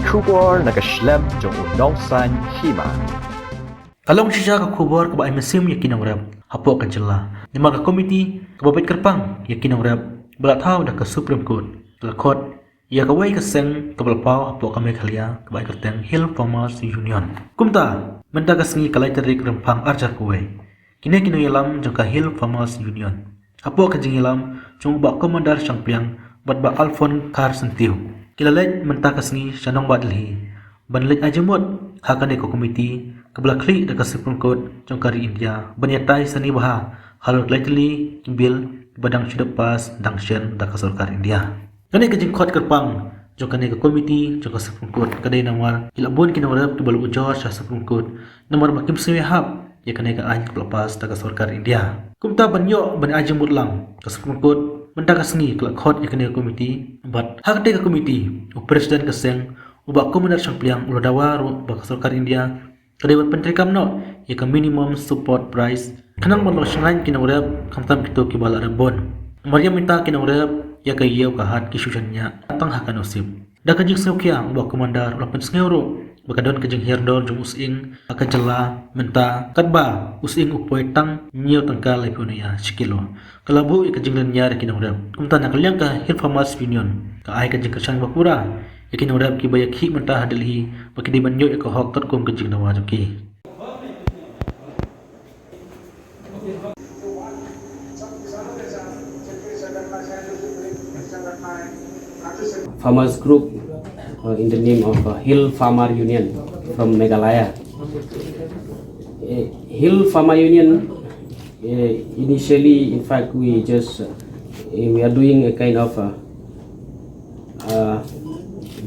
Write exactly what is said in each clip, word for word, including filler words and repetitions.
Khubor na ka shlem jong u nongsan hima. Ka long shisha ka khubor kaba ai mynsiem ïa ki nongrep hapoh ka jylla. Namar ka komiti kaba peit kyrpang ïa ki nongrep ba la thaw da ka Supreme Court ka la khot ïa kawei ka seng kaba la paw hapoh ka Meghalaya kaba ai kyrteng Hill Farmers Union. Kumta, mynta ka sngi ka lai tarik Rymphang arhajar kawei, kine ki nongïalam jong ka Hill Farmers Union, hapoh ka jingïalam jong u Bah Commander Shangpliang bad Bah Alphonse Kharsyntiew, ki la leit mynta ka sngi sha Nongbah Delhi ban leit ai jingmut ha kane ka komiti kaba la khlieh da ka Supreme Court jong ka ri India ban ïatai sani bha halor ki lai tylli ki bill kiba dang shu dep pass dang shen da ka sorkar India. Kane ka jingkhot kyrpang jong kane ka komiti jong ka Supreme Court ka dei namar ki la bun ki nongrep kiba la ujor sha Supreme Court namar ba kim sngew ïahap ïa kane ka aiñ kaba la pass da ka sorkar India. Kumta ban ïoh ban ai jingmut lang, ka Supreme Court mynta ka sngi ka la khot ïa kane ka komiti bad ha kata ka komiti u president ka seng u Bah Commander Shangpliang u la dawa ruh ba ka sorkar India ka dei ban pyntreikam noh ïa ka minimum support price khnang ban long shngaiñ ki nongrep khamtam kito kiba la rep bun. Namar ïa mynta ki nongrep ïa ka ïew ka hat ki shu shaniah tang ha ka nusip. Da ka jingsngewkhia u Bah Commander u la pynsngew ruh ba ka don ka jinghiar dor jong u sying ha ka jylla mynta katba u sying u poi tang hynñiew tyngka laiphew nia shi kilo. Ka la buh ïa ka jinglynñiar ïa ki nongrep. Kumta na ka liang ka Hill Farmers Union ka ai ka jingkyrshan ba pura ïa ki nongrep kiba ïakhih mynta ha Delhi ba ki dei ban ïoh ïa ka hok katkum ka jingdawa jong ki. Farmers group uh, in the name of uh, Hill Farmer Union from Meghalaya. Uh, Hill Farmer Union, uh, initially, in fact, we just uh, we are doing a kind of uh, uh,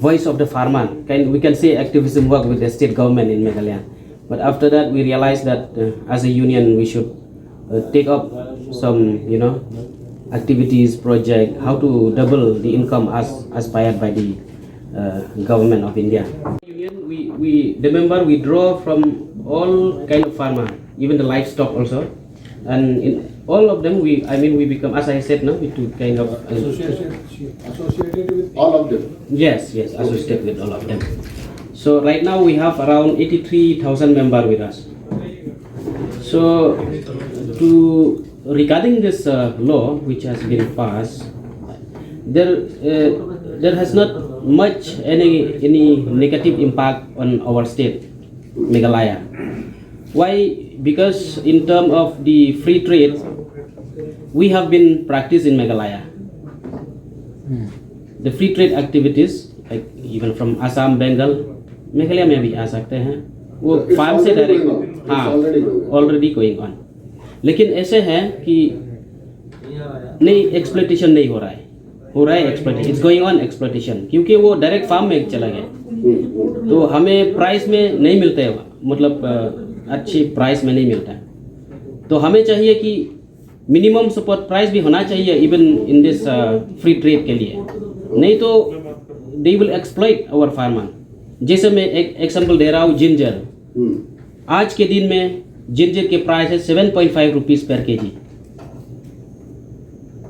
voice of the farmer. Kind, we can say activism work with the state government in Meghalaya. But after that, we realized that uh, as a union, we should uh, take up some, you know, activities, project, how to double the income as aspired by the uh, government of India. Union, we, we the member we draw from all kind of farmer, even the livestock also, and in all of them we, I mean, we become, as I said, now we two kind of uh, associated, associated with all of them. Yes, yes, associated with all of them. So right now we have around eighty-three thousand member with us. So to regarding this uh, law which has been passed, there uh, there has not much any any negative impact on our state, Meghalaya. Why? Because in term of the free trade, we have been practiced in Meghalaya. The free trade activities, like even from Assam, Bengal, मेघालय में भी आ सकते हैं. वो It's फार्म से already डायरेक्ट going on. It's हाँ already going on. ऑलरेडी गोइंग ऑन. लेकिन ऐसे है कि नहीं, एक्सप्लॉयटेशन नहीं हो रहा है. हो रहा है एक्सप्लॉयटेशन, इट्स गोइंग ऑन एक्सप्लॉयटेशन, क्योंकि वो डायरेक्ट फार्म में चला गया. तो हमें प्राइस में नहीं मिलता है, मतलब अ, अच्छी प्राइस में नहीं मिलता है. तो हमें चाहिए कि मिनिमम सपोर्ट प्राइस भी होना चाहिए इवन इन दिस फ्री ट्रेड के लिए, नहीं तो they will exploit our farmer. जैसे मैं एक एग्जांपल दे रहा हूँ, जिंजर. आज के दिन में जिंजर के प्राइस है सेवन पॉइंट फाइव रुपीज पर केजी.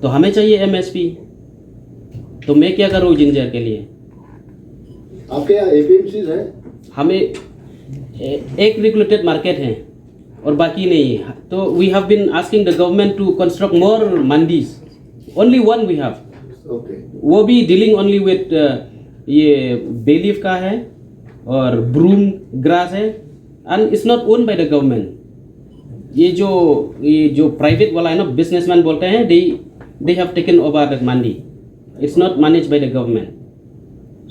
तो हमें चाहिए एमएसपी. तो मैं क्या करूँ जिंजर के लिए? आपके यहाँ एपीएमसीज है? हमें ए- एक रेगुलेटेड मार्केट है और बाकी नहीं है. तो we have been asking the government to construct more mandis. Only one we have. ओके. वो भी डीलिंग ओनली विद ये बेलीफ का है और ब्रूम ग्रास है, and it's not owned by the government. ये जो ये जो प्राइवेट वाला है ना, बिजनेसमैन बोलते हैं, they they have taken over that mandi. It's not managed by the government.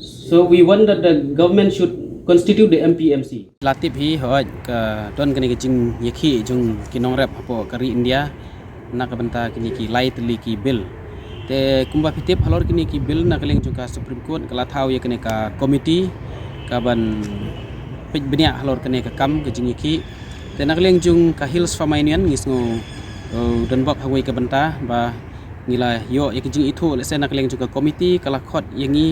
So we want that the government should constitute the M P M C. La tip hi hoi ka don kane ka jingïakhih jong ki nongrep hapoh ka ri India na ka bynta kine ki lai tylli ki bill. Te kumba phi tip halor kine ki bill na ka liang jong ka Supreme Court ka la thaw ïa kane ka komiti ka ban peit bniah halor kane ka kam ka jingïakhih. Te na ka liang jong ka Hills Farmer Union ngi sngew uh, don bok hawei ka bynta ba ngi la ïoh ïa ka jingithuh lehse na ka liang jong ka komiti ka la khot ïa ngi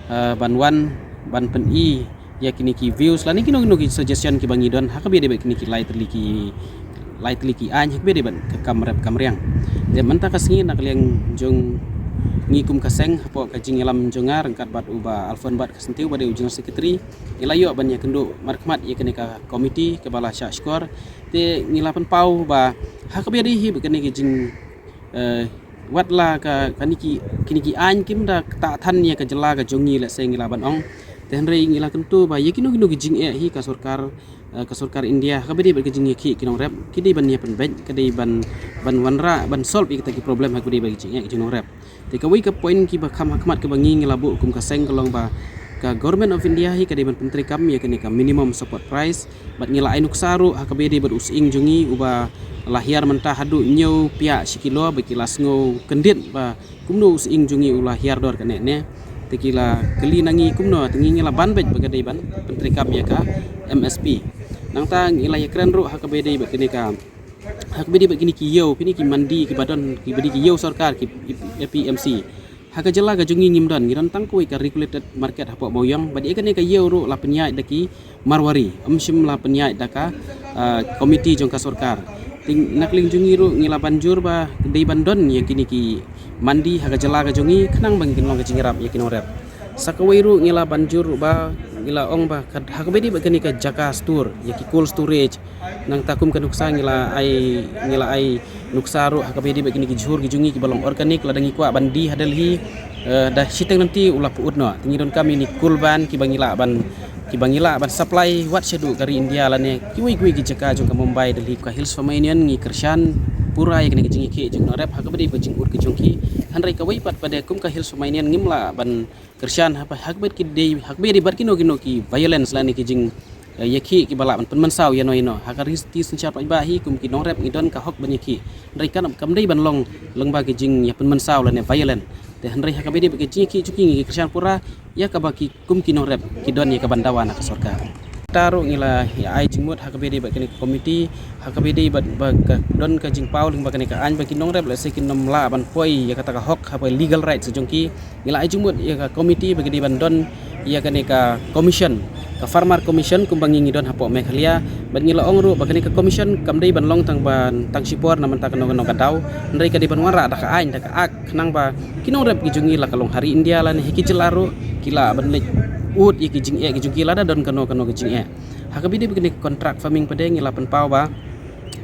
uh, ban wan ban pyni ïa kine ki views lane kino kino ki suggestion kiba ngi don ha kaba ïadei bad kine ki lai tylli ki lai tylli ki aiñ ha kaba ïadei bad ka kam rep kam riang. Te mynta ka sngi na ka liang jong Ngi kum ka seng hapoh ka jingïalam jong nga ryngkat bad u Bah Alfon Bat Kharsyntiew uba dei u General Secretary, ngi la ïoh ban ïakynduh markhmat ïa kane ka komiti kaba la shah shkor. Te ngi la pynpaw ba ha kaba ïadei hi bad kane ka jing, eh, wat la ka, kine ki, kine ki aiñ kim da ktah than ïa ka jylla ka jong ngi, lehse ngi lah ban ong. Te hynrei ngi la kyntu ba ïa kino kino ki jingeh hi ka sorkar, eh, ka sorkar India ha kaba ïadei bad ka jingïakhih ki nongrep ki dei ban ïa pynbeit, ka dei ban, ban wanrah, ban solve ïa kita ki problem ha kaba ïadei bad ka jingeh ki nongrep. Te kawei ka point kiba kham hakhmat kaba ngi, ngi la buh kum ka seng ka long ba ka Government of India hi ka dei ban pyntreikam ïa kane ka minimum support price. Bad ngi la ai nuksa ruh ha kaba ïadei bad u sying jong ngi uba la hiar mynta haduh hynñiew piah shi kilo, ba ki la sngew kyndit ba kumno u sying jong ngi u la hiar dor kane ne. Te ki la kylli na ngi kumno, te ngi, ngi la ban beit ba ka dei ban pyntreikam ïa ka M S P. Nangta ngi la ïakren ruh ha kaba ïadei bad kane ka, ha kaba ïadei bad kine ki ïew, kine ki mandi kiba don, kiba dei ki ïew sorkar, ki A P M C. Ha ka jylla ka jong ngi ngim don, ngi don tang kawei ka regulated market hapoh Mawiong, bad ïa kane ka ïew ruh la pynïaid da ki Marwari, ym shym la pynïaid da ka, ah, komiti jong ka sorkar. Te na ka liang jong ngi ruh ngi la ban jur ba dei ban don ïa kine ki mandi ha ka jylla ka jong ngi khnang ba ngin long ka jingïarap ïa ki nongrep. Sa kawei ruh ngi la ban jur ruh ba ngi la ong ba ka, ha kaba ïadei bad kane ka jaka store, ïa ki cold storage, nangta kum ka nuksa ngi la ai, ngi la ai nuksa ruh ha kaba ïadei bad kine ki jhur ki jong ngi kiba long organic, lada ngi kwah ban die ha Delhi, eh, da shiteng lynti u la pyut noh. Te ngi donkam ïa kine cold van kiba ngi lah ban, kiba ngi lah ban supply wat shaduh ka ri India lane kiwei kiwei ki jaka jong ka Mumbai, Delhi. Ka Hills Farmer Union ngi kyrshan pura ïa kane ka jingïakhih jong ki nongrep ha kaba ïadei bad ka jingud ka jong ki. Hynrei kawei pat pat de kum ka Hills Farmer Union ngim lah ban kyrshan ha kaba, ha kaba ki dei, ha kaba ïadei bad kino kino ki violence lane ki jing, eh, ïakhih kiba lah ban pynmynsaw ïano ïano. Ha ka riti synshar paidbah hi kum ki nongrep ngi don ka hok ban ïakhih. Hynrei kam, kam dei ban long lyngba ki jingïapynmynsaw lane violent. Te hynrei ha kaba ïadei bad ki jingïakhih jong ki ngi kyrshan pura ïa kaba ki kum ki nongrep ki don ïa ka ban dawa na ka sorkar. Te ruh ngi la ïa ai jingmut ha kaba ïadei bad kane ka komiti, ha kaba ïadei bad ba ka don ka jingpaw lyngba kane ka aiñ ba ki nongrep lehse kin ym lah ban poi ïa kata ka hok ha ka legal rights jong ki. Ngi la ai jingmut ïa ka komiti ba ki dei ban don ïa kane ka commission, ka farmer commission kumba ngi ngi don hapoh Meghalaya. Bad ngi la ong ruh ba kane ka commission kam dei ban long tang ban tang shipor na mynta kano kano ka daw, hynrei ka dei ban wanrah da ka aiñ, da ka act, khnang ba ki nongrep ki jong ngi la ka long ha ri India lane ha ki jylla ruh ki lah ban leit ud ïa ki jingeh ki jong ki lada don kano kano ka jingeh. Ha kaba ïadei bad kane ka contract farming pat de ngi la pynpaw ba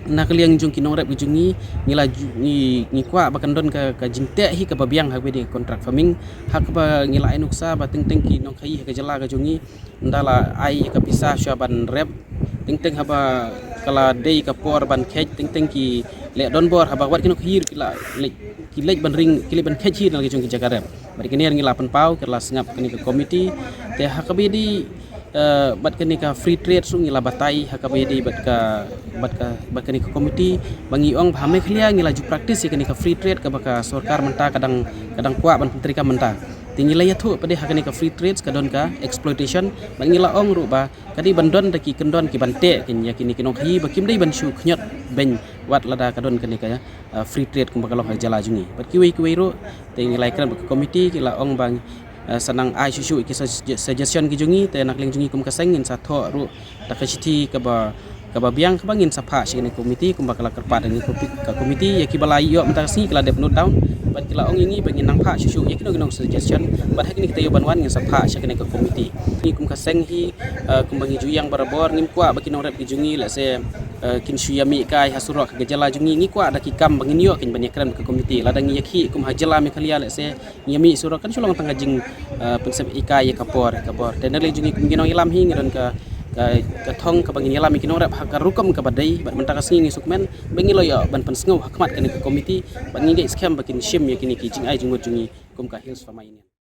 na ka liang jong ki nongrep ki jong ngi, ngi la ju-, ngi, ngi kwah ba kan don ka, ka jingteh hi kaba biang ha kaba ïadei contract farming. Ha kaba ngi la ai nuksa ba teng teng ki nongkhaïi ha ka jylla ka jong ngi ynda la ai ka pisa shuwa ban rep, teng teng haba ka la dei ka por ban kheit, teng teng ki leh donbor haba wat ki nongkhaïi ki la leit, ki leit ban ring, ki leit ban kheit hi na la ki jong ki jaka rep. Bad kane ngi la pynpaw, ki la sngap kane ka komiti. Te ha kaba ïadei, eh, bad kane ka free trade ruh ngi la batai ha kaba ïadei bad ka, bad ka, bad kane ka komiti ba ngi ong ba ha Meghalaya ngi la ju practice ïa kane ka free trade kaba ka sorkar mynta ka dang, ka dang kwah ban pyntreikam mynta. Te ngi la ïathuh pat de ha kane ka free trade ka don ka exploitation, bad ngi la ong ruh ba ka dei ban don da ki kyndon ki ban teh kin ïa kine ki nongkhaïi ba kim dei ban shu khñiot beiñ wat lada ka don kane ka, eh, free trade kumba ka long ha ka jylla jong ngi. Bad kiwei kiwei ruh te ngi la ïakren bad ka komiti, ki la ong ba, eh, sa nang ai shuh shuh ki sug-, suggestion ki jong ngi, te na ka liang jong ngi kum ka seng ngin sa thoh ruh da ka shithi kaba, kaba biang kaba ngin sa phah sha kane ka komiti kumba ka la kyrpad da ka komiti. Ïa kiba la ïoh mynta ka sngi ki la dep note down bad ki la ong ïa ngi ba ngin nang phah shuh shuh ïa kino kino suggestion, bad ha kine ki taïew ban wan ngin sa phah sha kane ka komiti. Ngi kum ka seng hi, eh, kumba ngi ju ïeng barabor, ngim kwah ba ki nongrep ki jong ngi lehse, eh, kin shu ïamih kai ha surok ha ka jylla jong ngi. Ngi kwah da ki kam ba ngin ïoh kin ban ïakren bad ka komiti. Lada ngi ïakhih kum ha jylla Meghalaya lehse, ngi ïamih surok kan shu long tang ka jing, eh, pynsep ïa kai ïa ka por, ïa ka por. Te na ka liang jong ngi kum ki nongïalam hi ngi don ka, ka, ka thong kaba ngin ïalam ïa ki nongrep ha ka rukom kaba dei, bad mynta ka sngi ngi sngewkmen ba ngi la ïoh ban pynsngew ha khmat kane ka komiti, bad ngi ngeit skhem ba kin shim ïa kine ki jingai jingmut jong ngi kum ka Hills Farmer Union.